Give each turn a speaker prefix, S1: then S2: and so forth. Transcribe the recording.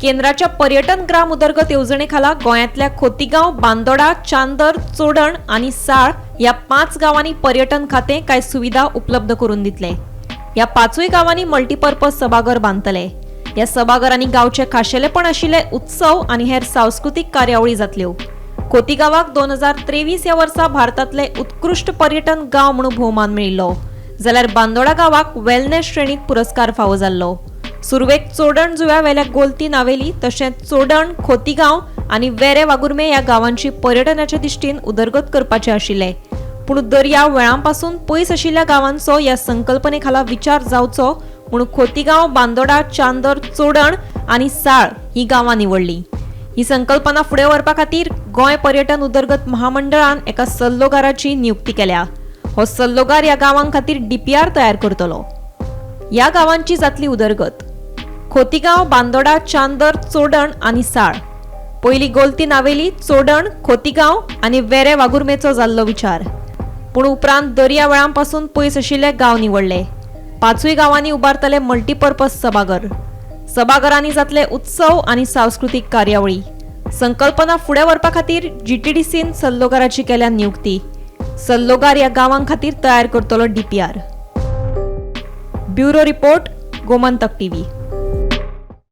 S1: केंद्राच्या पर्यटन ग्राम उदरगत येवजणे खाला गोंयांतल्या खोतीगांव, बांदोडा, चांदर, चोडण आनी साळ ह्या 5 गांवांनी पर्यटन खातें कांय सुविधा उपलब्ध करून दितले. ह्या 5 गांवांनी मल्टीपर्पज सभाघर बांदतले. ह्या सभाघरांनी गांवचे खाशेलेपण आशिल्ले उत्सव आनी हेर सांस्कृतीक कार्यावळी जातल्यो. खोतीगांवाक 2023 ह्या वर्सा भारतांतले उत्कृश्ट पर्यटन गांव म्हणून भोवमान मेळिल्लो, जाल्यार बांदोडा गांवाक वेलनेस श्रेणीत पुरस्कार फावो जाल्लो. सुरवेक चोडण जुव्या वेल्या गोलती नावेली तशेंच चोडण, खोतीगांव आनी वेरे वागुर्मे ह्या गांवांची पर्यटनाच्या दृश्टीन उदरगत करपाचे आशिल्ले. पूण दर्या वेळांपासून पयस आशिल्ल्या गांवांचो ह्या संकल्पने खाला विचार जावचो म्हूण खोतीगांव, बांदोडा, चांदर, चोडण आनी साळ ही गांवां निवडली. ही संकल्पना फुडें व्हरपा खातीर गोंय पर्यटन उदरगत महामंडळान एका सल्लोगाराची नियुक्ती केल्या. हो सल्लोगार ह्या गांवां खातीर डीपीआर तयार करतलो. ह्या गांवांची जातली उदरगत. खोतीगांव, बांदोडा, चांदर, चोडण आनी साळ. पयली गोलती नावेली, चोडण, खोतीगांव आनी वेरे वागुर्मेचो जाल्लो विचार, पूण उपरांत दर्या वेळांपासून पयस आशिल्ले गांव निवडले. 5 गांवांनी उबारतले मल्टीपर्पज सभाघर. सभाघरांनी जातले उत्सव आनी सांस्कृतीक कार्यावळी. संकल्पना फुडें व्हरपा खातीर जीटीडीसीन सल्लोगाराची केल्या नियुक्ती. सल्लोगार ह्या गांवां खातीर तयार करतलो DPR. Bureau report, Gomantak TV.